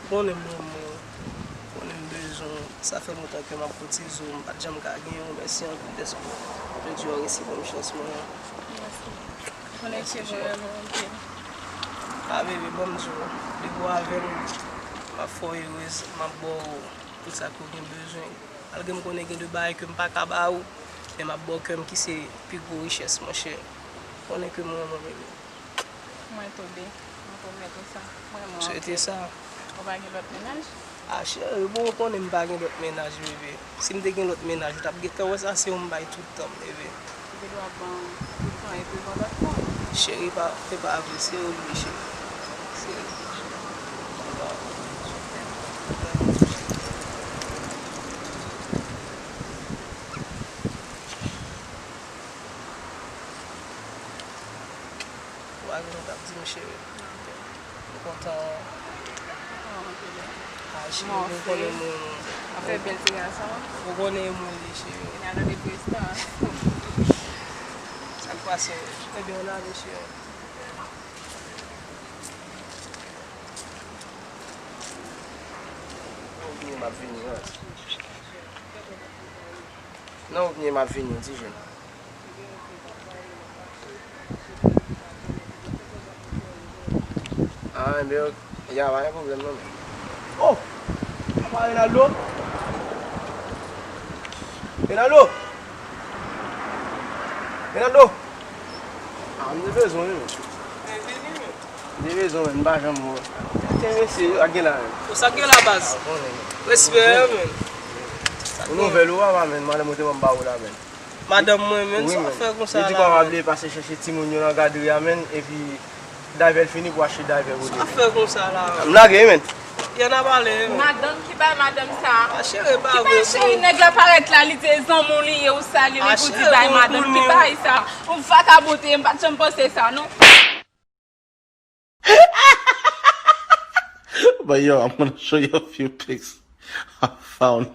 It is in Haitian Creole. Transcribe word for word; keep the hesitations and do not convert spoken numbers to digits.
Konnen m renmen w, konnen m bezwen w. Sa fè lontan ke m ap kotize w, m pa t janm ka genyen w. Mèsi anpil dèske jodi a w resevwa m chans mwen an. Mèsi. Konnen ke mwen renmen w anpil. A, bebe, ban m di w, depi w avè m, m ap fè w erez, m ap ba w tout sa ke w gen bezwen. Malgre m konnen gen de bagay ke m pa ka ba ou, men m ap ba w kè m ki se pi gwo richès, monchè. Konnen ke mwen renmen w, bebe. Mwen tou, bebe. Mwen pwomèt ou sa. Mwen renmen w anpil. Swete sa. Ou pa gen lòt mennaj? A, cheri, bon, ou konnen m pa gen lòt mennaj, bebe. Si m te gen lòt mennaj, ou t ap gentan wè sa, se ou m bay tout tan m, bebe. Ou te dwe ap ban m tout tan epi ban lòt moun. Cheri, pa, se pa vre, se ou li ye, cheri. Se ou. Ou pa gen lòt ap di m, cheri. Ou kontan? Ah, cheri, ou konnen mwen. Afè bèl ti gason. Ou konnen mwen li, cheri. Vin a nan depresyon. Sa k pase? Ebyen, ann ale, cheri. Ou vini, m ap vini, an. Non, ou vini, m ap vini, ti jèn. Ah, ebyen, ok. Ya, pa gen pwoblèm non, men. Oh! Papa Renaldo! Renaldo! Renaldo! Ah, m te bezwen w, wi, men. M te bezwen w, men, m pa janm wè w. Sa k gen mesye, sa k gen la, men. Sa k gen la, baz? Ah, konnen, men. Respè, men. Ou nouvèl ou papa, men. Madanm ou te ban m ba ou la, men. Madanm mwen, men, sa w ap fè konsa la, men? Li di kòman w ap vle pase chèche timoun yo nan gadri a, men, epi dayvè l fini pou achte dayvè pou li. Sa w ap fè konsa la, men? M lage, men. Y en a pale, men. Madanm, ki bay madanm sa? A, cheri, pa vre, cheri, nèg la parèt la, li di zanmi w li ye, ou salye li pou di bay madanm, ki bay sa? Yon vakabon te ye, m pa t janm panse sa, non. But yo, I'm gonna show you a few pics I found.